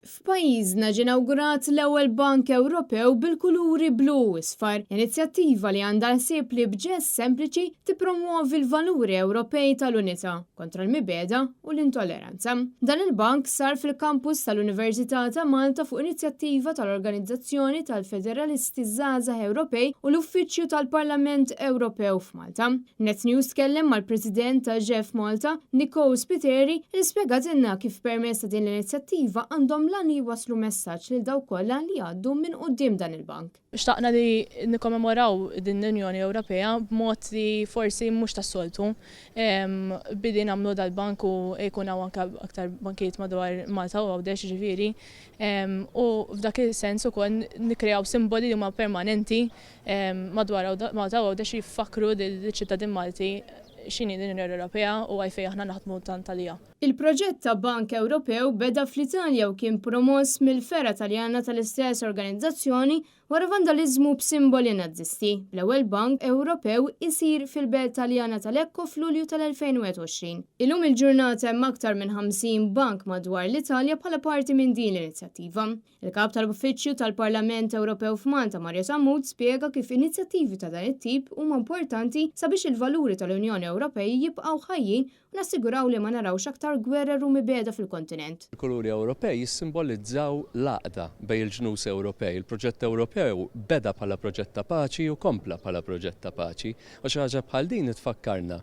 F'pajjiżna ġie inawgurat l-ewwel Bank Ewropew bil-kuluri blu u isfar, inizjattiva li għandha l-ħsieb li b'ġest sempliċi tippromwovi l-valuri Ewropej tal-unità, kontra l-mibegħda u l-intolleranza. Dan il-bank sar fil-kampus tal-Università ta' Malta fuq inizjattiva tal-Organizzazzjoni tal-Federalisti Żgħażagħ Ewropej u l-Uffiċċju tal-Parlament Ewropew f'Malta. Net News tkellem mal-President ta' JEF Malta, Nicole Spiteri, li spjegatilna kif permezz ta' din l-inizjattiva għandhom l-għan li jwasslu messaġġ lil dawk kollha li jgħaddu minn quddiem dan il-bank. Xtaqna li nikkommemoraw din l-Unjoni Ewropea b'mod li forsi mhux tas-soltu. Billi nagħmlu dal-bank u jkun hawn anke aktar bankijiet madwar Malta u Għawdex jiġifieri. U f'dak is-sens ukoll nikkreaw simboli li huma permanenti madwar Malta u Għawdex jfakkru lill-ċittadin Malti x'inhi l-Unjoni Ewropea u għalfejn aħna naħdmu tant għaliha. Il-proġett ta' Bank Ewropew beda fl-Italja u kien promoss mill-fergħa Taljana tal-istess organizzazzjoni wara vandaliżmu b'simboli Nazisti, bl-ewwel Bank Ewropew isir fil-belt Taljana ta' Lecco f'Lulju tal-2021. Illum il-ġurnata hemm aktar minn 50 bank madwar l-Italja bħala parti minn din l-inizjattiva. Il-Kap tal-Uffiċċju tal-Parlament Ewropew f'Malta Mario Sammut spjega kif inizjattivi ta' dan it-tip huma importanti sabiex il-valuri tal-Unjoni Ewropej jibqgħu ħajjin u nassiguraw li ma narawx aktar gwerer u mibegħda fil-kontinent. Il-kuluri Ewropej jissimbolizzaw l-għaqda bejn il-ġnus Ewropej. Il-proġett Ewropew beda bħala proġett ta' paċi u kompla bħala proġett ta' paċi. U xi ħaġa bħal din tfakkarna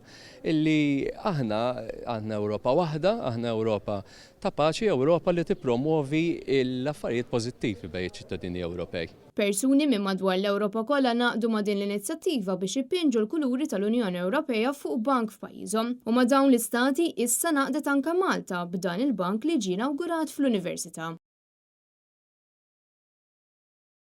illi aħna għandna Ewropa waħda, aħna Ewropa ta' paċi, Ewropa li tippromwovi l-affarijiet pożittivi bejn iċ-ċittadini Ewropej. Persuni minn madwar l-Ewropa kollha ngħaqdu ma' din l-inizjattiva biex ipinġu l-kuluri tal-Unjoni Ewropea fuq bank f'pajjiżhom. U ma' dawn l-istati issa ngħaqdet anke Malta b'dan il-bank li ġie inawgurat fl-Università.